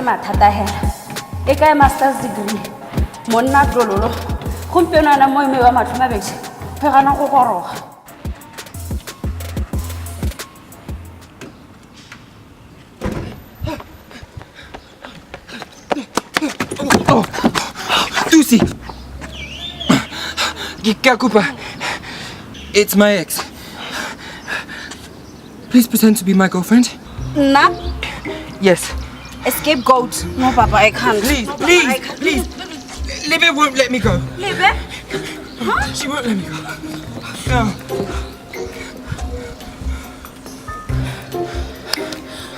Mathata hela. E kae master's degree? Monna tlololo. Gompieno ana mo eme wa matlho mabedi. Phegana go goroga. Oh, Tusi! Ke a kopa. It's my ex. Please pretend to be my girlfriend. Nna? Yes. A scapegoat. No, Papa, I can't. Please, No, Papa, please, I can't. please. Libby won't let me go. Lebe? Huh? She won't let me go. No.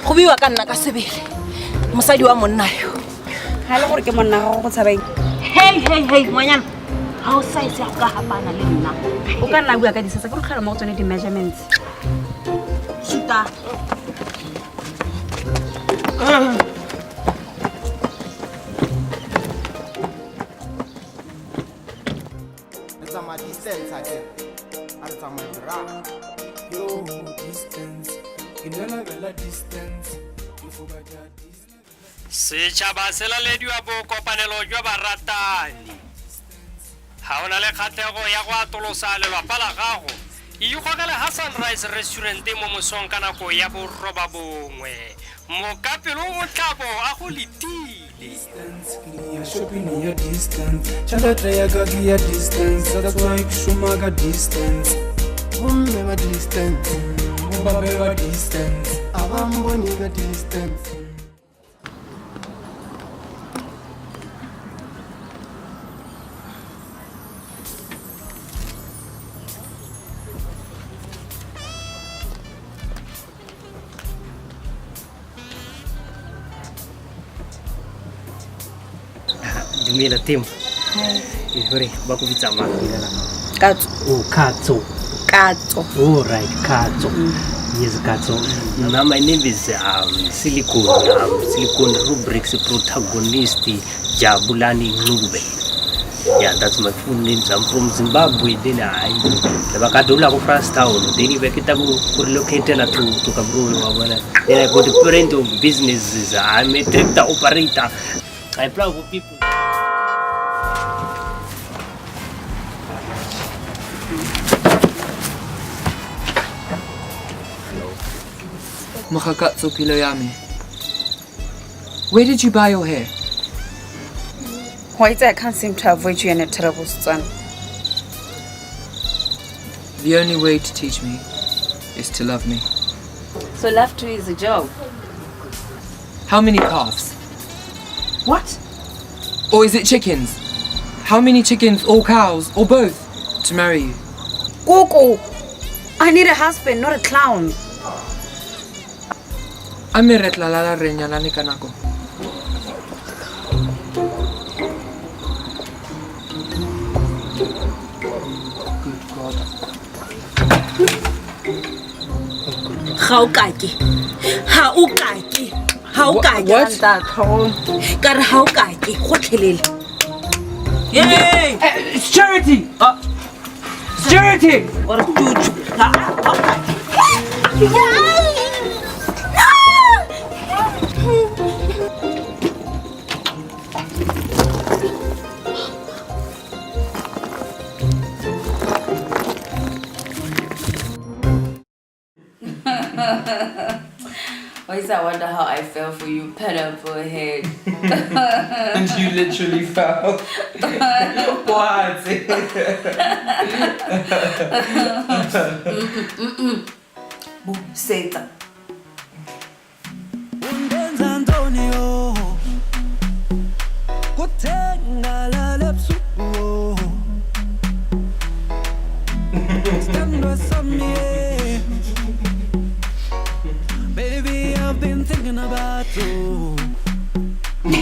Go buiwa ka nna ka sebele. Mosadi wa monna yo. Ha le gore ke monna ga go tshabeng. Hey, hey, hey, ngwanyana. Ha o size ya go ka hapana le nna. O ka nna bua ka disasa ke re mo go tsone di-measurements. Suta. Re tsamaya distance ake. A re tsamaya bra. Yo, distance. Ke nwela bela distance. Ke foba ja distance. Setšhaba se lalediwa bokopanelo jwa baratani. Ga o na le kgatlhego ya go atolosa lelapa la gago, ikgogele ha Sunrise Restaurant mo mosong ka nako ya boroba bongwe. Mokapelo o tlabo a go letile. Distance, ke ya shopping ya distance. Tjhelete ya ka ke ya distance. That's why ke šoma ka distance. Bomme ba distance. Bobabe ba distance. A ba mbone ka distance. Dumela Temo. Ke hore ba go bitsa mang leina la gago? Katso. Oh, Katso. Katso. Oh, right, Katso. Yes, Katso. Now my name is Silicon, Silicon Rubrics protagonist Jabulani Ncube. Yeah, that's my full name. I'm from Zimbabwe. Then I bakadula ko Frastown. Then ba kita go relocate to Gaborone wa bona. Then I got a parent of businesses. I'm a tractor operator. I plow for people. Mogakatso pelo ya me. Where did you buy your hair? Why is it I can't seem to avoid you in a terrible Setswana? The only way to teach me is to love me. So love too is a job. How many calves? What? Or is it chickens? How many chickens or cows or both to marry you? Koko! I need a husband, not a clown. A me re tla lala re nyalane ka nako. Good God. Ga o kake. Ha o kake. Ha o kake. What? Ka re ha o kake gotlhelele. Hey! It's Charity! It's Charity! Wa re tutu. Ha o kake. Why is I wonder how I fell for you, pineapple head. And you literally fell. What? Busetsa. Baby, I've been thinking about you. You know